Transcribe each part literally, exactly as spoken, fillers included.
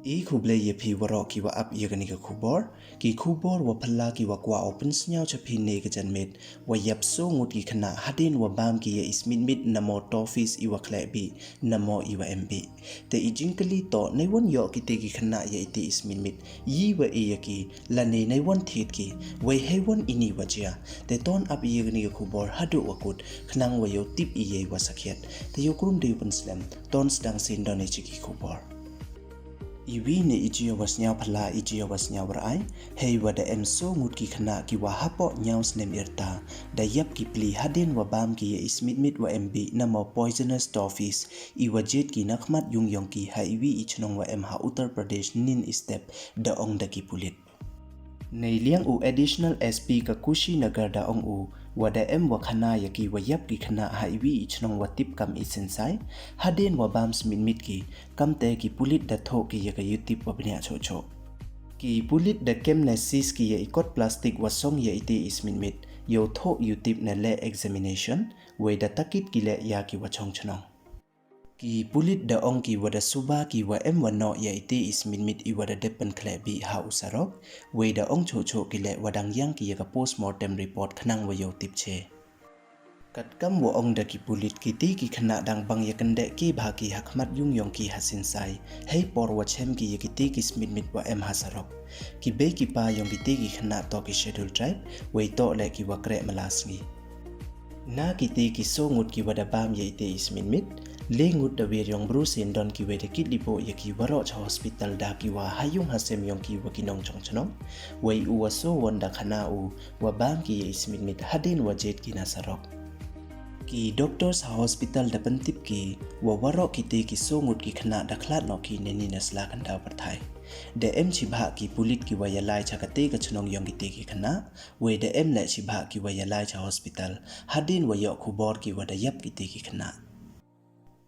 I khublei ya phi waroh ki wa ap ya kani ka khubor. Ki khubor wa phylla ki wa kwah o pynsniaw cha phi ne ka janmiet, wa yap soo ngut ki khynnah hadien wa bam ki ya i smitmit namo toffees i wa khleh bih namo i wa em bih. Te i jingkylli toh, neiwon yoh kite ki khynnah ya ite i smitmit, yi wa e ya ki, lane neiwon thied ki, wei heiwon ini wa jia. Te ton ap ya kani ka khubor haduh wa kut, khnang wa yoh tip i ya i wa sakhiat. Te yow krum de u pynslem, ton sdang sien don i chi ki khubor. I wi ne i jia wa sniaw phylla, i jia wa sniaw wa rai, hei wa da em soo ngut ki khynnah ki wa hapoh nyaw snem irta, da yap ki pli hadien wa bam ki ya i smitmit wa em bih namo poisonous toffees, i wa jied ki na khmat yung yong ki ha i wi i chnong wa em ha Uttar Pradesh nin i step, da ong da ki pulit. Neiliang u Additional S P ka Kushinagar da ong u, wa da em wa khana ya ki wa yap ki khynnah ha i wi i chnong wa tip kam i Sinsai, hadien wa bam smitmit ki, kamte ki pulit da thoh ki ya ka yutip wa bniah choh choh. Ki pulit da kem ne seize ki ya i kot plastik wa song ya ite i smitmit, yow thoh yutip ne leh examination, wei da takit ki leh ya ki wa chong chnong. Ki pulit da ong ki wa da suba ki wa em wa noh ya ite i smitmit i wa da dep pynkhleh bih ha u sarok, wei da ong choh choh ki leh wa dang yang ki ya ka postmortem report khnang wa yow tip che. Katkam wa ong da ki pulit, kite ki khynnah dang bang ya kyndeh ki bha ki ha khmat yung yong ki ha Sinsai, hei por wa chem ki ya kite ki smitmit wa em ha sarok. Ki bei ki pa yong kite ki khynnah toh ki Scheduled Tribe, wei toh leh ki wa kreh mala sngi. Na kite ki soo ngut ki wa da bam ya ite i smitmit, le ngut da wir yong bru sien don ki wei da kit lipoh ya ki waroh cha hospital da ki wa ha yung ha sem yong ki wa ki nong chong chnong, wei u wa soo won da khana u wa bam ki ya i smitmit hadien wa jied ki na sarok. Ki doctors ha hospital da pyntip ki wa waroh kite ki soo ngut ki khynnah da khlad noh ki neini na sla khyndaw pyrthai. Da em chibhah ki pulit ki wa yalai cha kate ka chnong yong kite ki khynnah, wei da em leh chibhah ki wa yalai cha hospital, hadien wa yoh khubor ki wa da yap kite ki khynnah.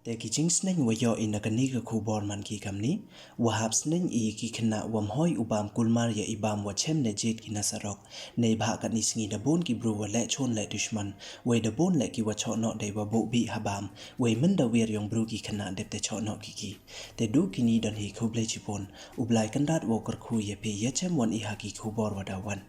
Te ki jingsneng wa yoh i na kani ka khubor man ki kamni, wa hap sneng i ki khynnah wa ym hoi u bam kulmar ya i bam wa chem ne jied ki na sarok, neibhah katni sngi da bun ki bru wa leh chon leh dushman, wei da bun leh ki wa choh noh dei wa buh bih ha bam, wei mynda wir yong bru ki khynnah dep te choh noh ki ki. Te du kini don hi, khublei chibun, u Blai Kynrad wow kyrkhu ya phi, ya chem wan i ha ki khubor wa da wan.